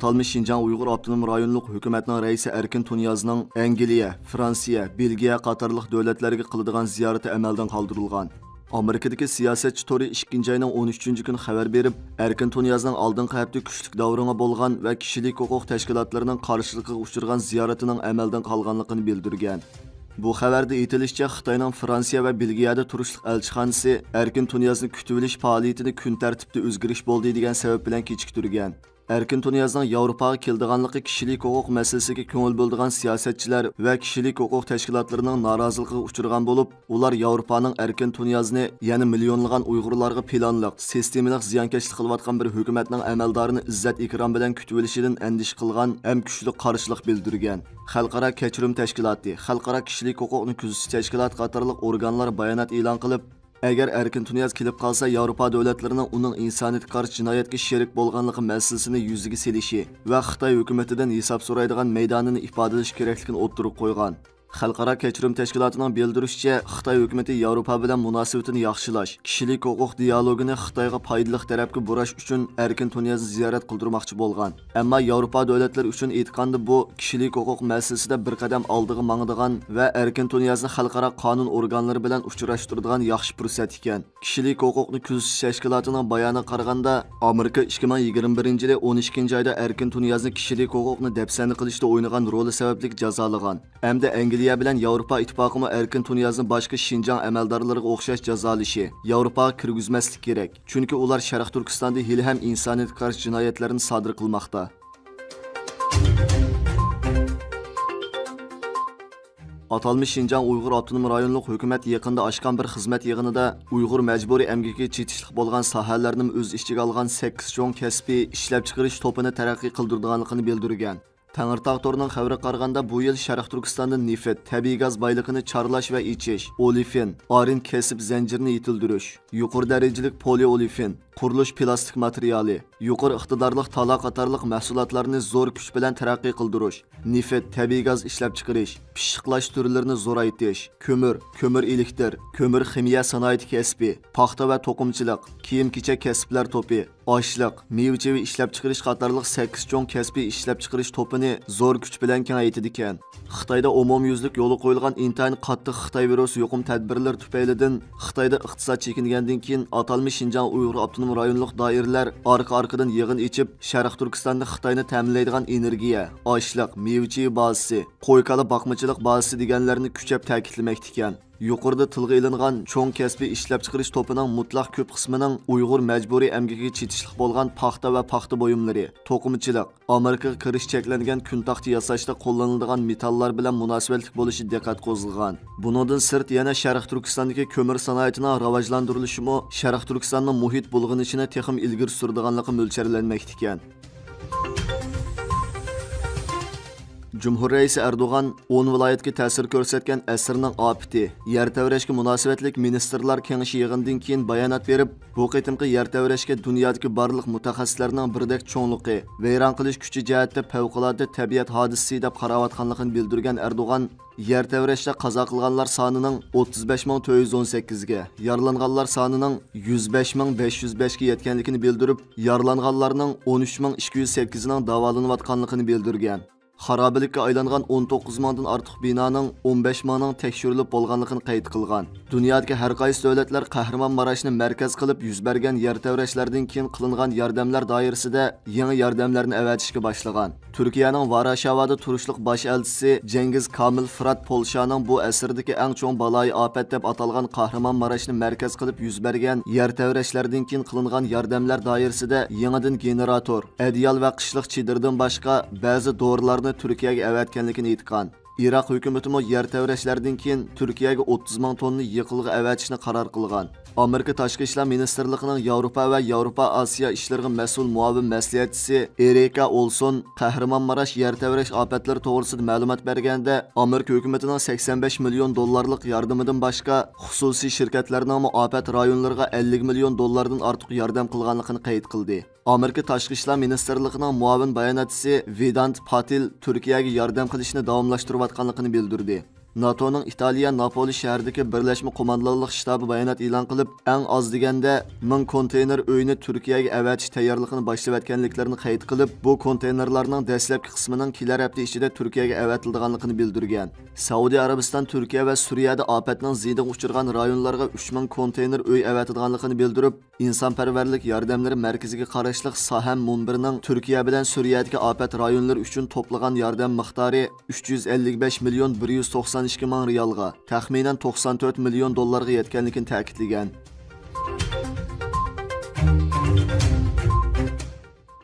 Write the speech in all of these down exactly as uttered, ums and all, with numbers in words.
ئاتالمىش شىنجاڭ ئۇيغۇر ئاپتونوم رايونلۇق ھۆكۈمەتنىڭ رەئىسى ئەركىن تۇنىيازنىڭ ئەنگلىيە، فرانسىيە، بېلگىيە قاتارلىق دۆلەتلەرگە قىلىدىغان زىيارىتى ئەمەلدىن قالدۇرۇلغان. ئامېرىكىدىكى سىياسەتچى تورى ئىككىنچى ئاينىڭ ئون ئۈچىنچى كۈنى خەۋەر بېرىپ، ئەركىن تۇنىيازنىڭ ئالدىنقى ھەپتە كۈچلۈك داۋرىڭى بولغان ۋە كىشىلىك ھوقۇق تەشكىلاتلىرىنىڭ قارشىلىقىغا ئۇچرىغان زىيارىتىنىڭ ئەمەلدىن قالغانلىقىنى بىلدۈرگەن. بۇ خەۋەردە ئېيتىلىشىچە، خىتاينىڭ فرانسىيە ۋە بېلگىيەدە تۇرۇشلۇق ئەلچىخانىسى ئەركىن تۇنىيازنى كۈتۈۋېلىش پائالىيىتىنى كۈن تەرتىپتە ئۆزگىرىش بولدى دېگەن سەۋەب بىلەن كېچىكتۈرگەن. ئەركىن تۇنىيازنىڭ ياۋروپاغا كېلىدىغانلىقى كىشىلىك ھوقۇق مەسىلىسىگە كۆڭۈل بۆلىدىغان سىياسەتچىلەر ۋە كىشىلىك ھوقۇق تەشكىلاتلىرىنىڭ نارازىلىقىغا ئۇچرىغان بولۇپ، ئۇلار ياۋروپانىڭ ئەركىن تۇنىيازنى يەنە مىليونلىغان ئۇيغۇرلارغا پىلانلىق، سىستېمىلىق زىيانكەشلىك قىلىۋاتقان بىر ھۆكۈمەتنىڭ ئەمەلدارىنى ئىززەت ئىكرام بىلەن كۈتۈۋېلىشىدىن ئەندىشە قىلغان ھەم كۈچلۈك قارشىلىق بىلدۈرگەن. خەلقئارا كەچۈرۈم تەشكىلاتى، خەلقئارا كىشىلىك ھوقۇقنى كۆزىتىش تەشكىلاتى قاتارلىق ئورگانلار بايانات ئېلان قىلىپ، ئەگەر ئەركىن تۇنىياز كېلىپ قالسا، ياۋروپا دۆلەتلىرىنىڭ ئۇنىڭ ئىنسانىيەتكە قارشى جىنايەتكە شېرىك بولغانلىقى مەسىلىسىنى يۈزىگە سېلىشى ۋە خىتاي ھۆكۈمىتىدىن ھېساب سورايدىغان مەيدانىنى ئىپادىلىشى كېرەكلىكىنى ئوتتۇرىغا قويغان. خەلقئارا كەچۈرۈم تەشكىلاتىنىڭ بىلدۈرۈشىچە، خىتاي ھۆكۈمىتى ياۋروپا بىلەن مۇناسىۋىتىنى ياخشىلاش، كىشىلىك ھوقۇق دىيالوگىنى خىتايغا پايدىلىق تەرەپكە بۇراش ئۈچۈن ئەركىن تۇنىيازنى زىيارەت قىلدۇرماقچى بولغان. ئەمما ياۋروپا دۆلەتلىرى ئۈچۈن ئېيتقاندا، بۇ كىشىلىك ھوقۇق مەسىلىسىدە بىر قەدەم ئالدىغا ماڭىدىغان ۋە ئەركىن تۇنىيازنى خەلقئارا قانۇن ئورگانلىرى بىلەن ئۇچراشتۇرىدىغان ياخشى پۇرسەت ئىكەن. كىشىلىك ھوقۇقنى كۆزىتىش تەشكىلاتىنىڭ بايانىغا قارىغاندا، ئامېرىكا ئىككى مىڭ يىگىرمە بىرىنچى يىلى ئون ئىككىنچى ئايدا ئەركىن تۇنىيازنى كىشىلىك ھوقۇقنى دەپسەندە قىلىشتا ئوينىغان رولى سەۋەبلىك جازالىغان. ئەمدى ئەنگلىيە بىلەن ياۋروپا ئىتتىپاقىمۇ ئەركىن تۇنىيازنى باشقا شىنجاڭ ئەمەلدارلىرىغا ئوخشاش جازالىشى، ياۋروپاغا كىرگۈزمەسلىك كېرەك. چۈنكى ئۇلار شەرقىي تۈركىستاندا ھېلىھەم ئىنسانىيەتكە قارشى جىنايەتلەرنى سادىر قىلماقتا. ئاتالمىش شىنجاڭ ئۇيغۇر ئاپتونوم رايونلۇق ھۆكۈمەت يېقىندا ئاچقان بىر خىزمەت يىغىنىدا ئۇيغۇر مەجبۇرىي ئەمگىكىگە چېتىشلىق بولغان ساھەلەرنىمۇ ئۆز ئىچىگە ئالغان سەككىز چوڭ كەسپىي ئىشلەپچىقىرىش توپىنى تەرەققىي قىلدۇرىدىغانلىقىنى بىلدۈرگەن. تەڭرىتاغ تورىنىڭ خەۋىرىگە قارىغاندا، بۇ يىل شەرقىي تۈركىستاندا نېفىت، تەبىئىي گاز بايلىقىنى چارلاش ۋە ئېچىش، ئولېفىن، ئارىن كەسىپ زەنجىرىنى يېتىلدۈرۈش، يۇقىرى دەرىجىلىك پولىئولېفىن، قۇرۇلۇش پىلاستىك ماتېرىيالى، يۇقىرى ئىقتىدارلىق تالا قاتارلىق مەھسۇلاتلارنى زور كۈچ بىلەن تەرەققىي قىلدۇرۇش، نېفىت، تەبىئىي گاز ئىشلەپچىقىرىش، پىششىقلاش تۈرلىرىنى زورايتىش، كۆمۈر، كۆمۈر ئېلېكتر، كۆمۈر خىمىيە سانائىتى كەسپى، پاختا ۋە توقۇمىچىلىق، كىيىم-كېچەك كەسىپلەر توپى، ئاشلىق، مېۋە-چېۋە ئىشلەپچىقىرىش قاتارلىق سەككىز چوڭ كەسپىي ئىشلەپچىقىرىش توپىنى زور كۈچ بىلەن كېڭەيتىدىكەن. خىتايدا ئومۇميۈزلۈك يولغا قويۇلغان ئىنتايىن قاتتىق خىتاي ۋىرۇسى يۇقۇم تەدبىرلىرى تۈپەيلىدىن، خىتايدا ئىقتىساد چېكىنگەندىن كېيىن، ئاتالمىش شىنجاڭ ئۇيغۇر ئاپتونوم رايونلۇق دائىرىلەر ئارقا-ئارقىدىن يىغىن ئېچىپ، شەرقىي تۈركىستاندا خىتاينى تەمىنلەيدىغان ئېنېرگىيە، ئاشلىق، مېۋە-چېۋە بازىسى، قوي-كالا باقمىچىلىق بازىسى دېگەنلەرنى كۈچەپ تەكىتلىمەكتىكەن. يۇقىرىدا تىلغا ئېلىنغان چوڭ كەسپىي ئىشلەپچىقىرىش توپىنىڭ مۇتلەق كۆپ قىسمىنىڭ ئۇيغۇر مەجبۇرىي ئەمگىكىگە چېتىشلىق بولغان پاختا ۋە پاختا بۇيۇملىرى، توقۇمىچىلىق، ئامېرىكىغا كىرىش چەكلەنگەن كۈن تاختى ياساشتا قوللىنىلىدىغان مېتاللار بىلەن مۇناسىۋەتلىك بولۇشى دىققەت قوزغىغان. بۇنىڭدىن سىرت، يەنە شەرقىي تۈركىستاندىكى كۆمۈر سانائىتىنىڭ راۋاجلاندۇرۇلۇشىمۇ شەرقىي تۈركىستاننىڭ مۇھىت بۇلغىنىشىنى تېخىمۇ ئىلگىرى سۈرىدىغانلىقى مۆلچەرلەنمەكتىكەن. جۇمھۇر رەئىسى ئەردوغان ئون ۋىلايەتكە تەسىر كۆرسەتكەن ئەسىرنىڭ ئاپىتى، يەر تەۋرەشكە مۇناسىۋەتلىك مىنىستىرلار كېڭىشى يىغىنىدىن كېيىن بايانات بېرىپ، بۇ قېتىمقى يەر تەۋرەشكە دۇنيادىكى بارلىق مۇتەخەسسىسلەرنىڭ بىردەك چوڭلۇقى، ۋەيران قىلىش كۈچى جەھەتتە پەۋقۇلئاددە تەبىئەت ھادىسىسى دەپ قاراۋاتقانلىقىنى بىلدۈرگەن ئەردوغان، يەر تەۋرەشتە قازا قىلغانلار سانىنىڭ ئوتتۇز بەش مىڭ تۆت يۈز ئون سەككىزگە، يارىلانغانلار سانىنىڭ يۈز بەش مىڭ بەش يۈز بەشكە يەتكەنلىكىنى بىلدۈرۈپ، يارىلانغانلارنىڭ ئون ئۈچ مىڭ ئىككى يۈز سەككىزىنىڭ داۋالىنىۋاتقانلىقىنى بىلدۈرگەن. خارابىلىككە ئايلانغان ئون توققۇز مىڭدىن ئارتۇق بىنانىڭ ئون بەش مىڭىنىڭ تەكشۈرۈلۈپ بولغانلىقىنى قەيت قىلغان. دۇنيادىكى ھەر قايسى دۆلەتلەر قەھرىمانماراشنى مەركەز قىلىپ يۈز بەرگەن يەر تەۋرەشلەردىن كېيىن قىلىنغان ياردەملەر دائىرىسىدە يېڭى ياردەملەرنى ئەۋەتىشكە باشلىغان. تۈركىيەنىڭ ۋارشاۋادا تۇرۇشلۇق باش ئەلچىسى جەنگىز كامىل فىرات پولشانىڭ بۇ ئەسىردىكى ئەڭ چوڭ بالايىئاپەت دەپ ئاتالغان قەھرىمانماراشنى مەركەز قىلىپ يۈز بەرگەن يەر تەۋرەشلەردىن كېيىن قىلىنغان ياردەملەر دائىرىسىدە يېڭىدىن گېنېراتور، ئەدىيال ۋە قىشلىق چېدىردىن باشقا بەزى دورىلارنى تۈركىيەگە ئەۋەتكەنلىكىنى ئېيتقان. ئىراق ھۆكۈمىتىمۇ يەر تەۋرەشلەردىن كېيىن تۈركىيەگە ئوتتۇز مىڭ توننا يېقىلغۇ ئەۋەتىشنى قارار قىلغان. ئامېرىكا تاشقى ئىشلار مىنىستىرلىقىنىڭ ياۋروپا ۋە ياۋروپا ئاسىيا ئىشلىرىغا مەسئۇل مۇئاۋىن مەسلىھەتچىسى ئېرىكا ئولسون قەھرىمانماراش يەر تەۋرەش ئاپەتلىرى توغرىسىدا مەلۇمات بەرگەندە، ئامېرىكا ھۆكۈمىتىنىڭ سەكسەن بەش مىليون دوللارلىق ياردىمىدىن باشقا، خۇسۇسىي شىركەتلەرنىڭمۇ ئاپەت رايونلىرىغا ئەللىك مىليون دوللاردىن ئارتۇق ياردەم قىلغانلىقىنى قەيت قىلدى. ئامېرىكا تاشقى ئىشلار مىنىستىرلىقىنىڭ مۇئاۋىن باياناتچىسى ۋېدانت پاتىل تۈركىيەگە ياردەم قىلىشنى داۋاملاشتۇرۇۋاتقانلىقىنى بىلدۈردى. ناتونىڭ ئىتالىيە ناپولى شەھىرىدىكى بىرلەشمە قوماندانلىق شتابى بايانات ئېلان قىلىپ، ئەڭ ئاز دېگەندە مىڭ كونتېينېر ئۆينى تۈركىيەگە ئەۋەتىش تەييارلىقىنى باشلىۋەتكەنلىكلىرىنى قەيت قىلىپ، بۇ كونتېينېرلارنىڭ دەسلەپكى قىسمىنىڭ كېلەر ھەپتە ئىچىدە تۈركىيەگە ئەۋەتىلىدىغانلىقىنى بىلدۈرگەن. سەئۇدى ئەرەبىستان تۈركىيە ۋە سۈرىيەدە ئاپەتنىڭ زىيىنىغا ئۇچرىغان رايونلارغا ئۈچ مىڭ كونتېينېر ئۆي ئەۋەتىدىغانلىقىنى بىلدۈرۈپ، ئىنسانپەرۋەرلىك ياردەملىرى مەركىزىگە قاراشلىق ساھەم مۇنبىرىنىڭ تۈركىيە بىلەن سۈرىيەدىكى ئاپەت رايونلىرى ئۈچۈن توپلىغان ياردەم مىقدارى ئۈچ يۈز ئەللىك بەش مىليون بىر يۈز توقسان ئىككى مىڭ رىيالغا، تەخمىنەن توقسان تۆت مىليون دوللارغا يەتكەنلىكىنى تەكىتلىگەن.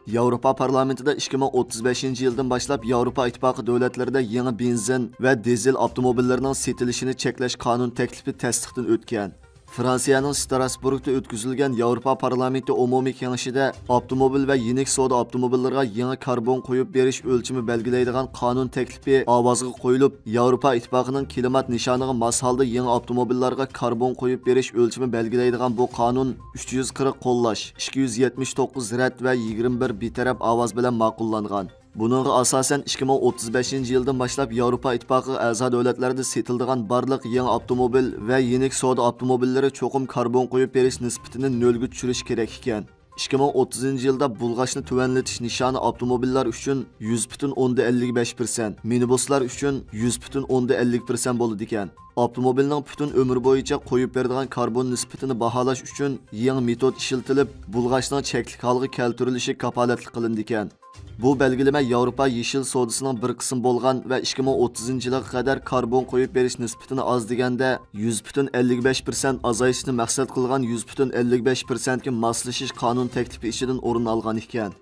ياۋروپا پارلامېنتىدا ئىككى مىڭ ئوتتۇز بەشىنچى يىلدىن باشلاپ ياۋروپا ئىتتىپاقى دۆلەتلىرىدە يېڭى بېنزىن ۋە دىزېل ئاپتوموبىللىرىنىڭ سېتىلىشىنى چەكلەش قانۇن تەكلىپى تەستىقتىن ئۆتكەن. فرانسىيەنىڭ ستراسبۇرگدا ئۆتكۈزۈلگەن ياۋروپا پارلامېنتى ئومۇمىي كېڭىشىدە ئاپتوموبىل ۋە يېنىك سودا ئاپتوموبىللىرىغا يېڭى كاربون قويۇپ بېرىش ئۆلچىمى بەلگىلەيدىغان قانۇن تەكلىپى ئاۋازغا قويۇلۇپ، ياۋروپا ئىتتىپاقىنىڭ كىلىمات نىشانىغا ماس ھالدا يېڭى ئاپتوموبىللارغا كاربون قويۇپ بېرىش ئۆلچىمى بەلگىلەيدىغان بۇ قانۇن ئۈچ يۈز قىرىق قوللاش، ئىككى يۈز يەتمىش توققۇز رەت ۋە يىگىرمە بىر بىتەرەپ ئاۋاز بىلەن ماقۇللانغان. بۇنىڭغا ئاساسەن، ئىككى مىڭ ئوتتۇز بەشىنچى يىلدىن باشلاپ ياۋروپا ئىتتىپاقىغا ئەزا دۆلەتلەردە سېتىلىدىغان بارلىق يېڭى ئاپتوموبىل ۋە يېنىك سودا ئاپتوموبىللىرى چوقۇم كاربون قويۇپ بېرىش نىسبىتىنى نۆلگە چۈشۈرۈش كېرەك ئىكەن. ئىككى مىڭ ئوتتۇزىنچى يىلدا بۇلغاشنى تۆۋەنلىتىش نىشانى ئاپتوموبىللار ئۈچۈن يۈز پۈتۈن ئوندىن ئەللىك بەش پىرسەنت، مىنىبۇسلار ئۈچۈن يۈز پۈتۈن ئوندىن ئەللىك پىرسەنت بولىدىكەن. ئاپتوموبىلنىڭ پۈتۈن ئۆمرى بويىچە قويۇپ بېرىدىغان كاربون نىسبىتىنى باھالاش ئۈچۈن يېڭى مېتود ئىشلىتىلىپ، بۇلغاشنىڭ چەكلىك ھالغا كەلتۈرۈلۈشى كاپالەتلىك قىلىنىدىكەن. بۇ بەلگىلىمە ياۋروپا يېشىل سودىسىنىڭ بىر قىسمى بولغان ۋە ئىككى مىڭ ئوتتۇزىنچى يىلغا قەدەر كاربون قويۇپ بېرىش نىسبىتىنى ئاز دېگەندە يۈز پۈتۈن ئەللىك بەش پىرسەنت ئازايتىشنى مەقسەت قىلغان يۈز پۈتۈن ئەللىك بەش پىرسەنتكە ماسلىشىش قانۇن تەكلىپى ئىچىدىن ئورۇن ئالغان ئىكەن.